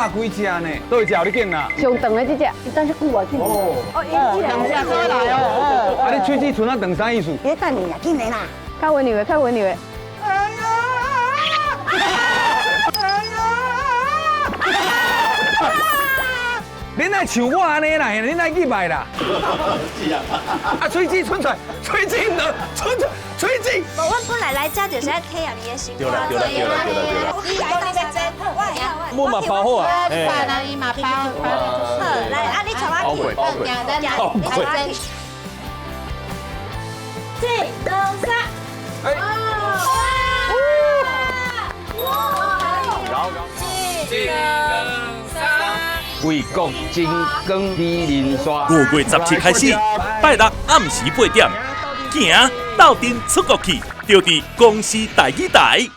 百幾隻呢，佗一隻予你揀啦？上長的這隻，但是久啊，去。哦，哦，兩隻都來哦。啊，你喙齒脣啊長啥意思？別等你啊，緊來啦。較溫柔的，較溫柔的。哎呀！哎呀！恁愛像我按呢啦，恁愛去拜啦。啊，喙齒伸出來，喙齒兩，伸出喙齒。無，阮本來來遮就是愛體驗伊的生活。對啦對啦對啦對啦對啦。你來當真，我會曉。我嘛包好啊。飯啊，伊嘛包。好，來，啊，你帶我去。包過，包過，包過。一、兩、三。哎。哇！一、兩、三。為國爭光美人山。5月17開始，拜六暗時8點，行鬥陣出國去，就佇公視台語台。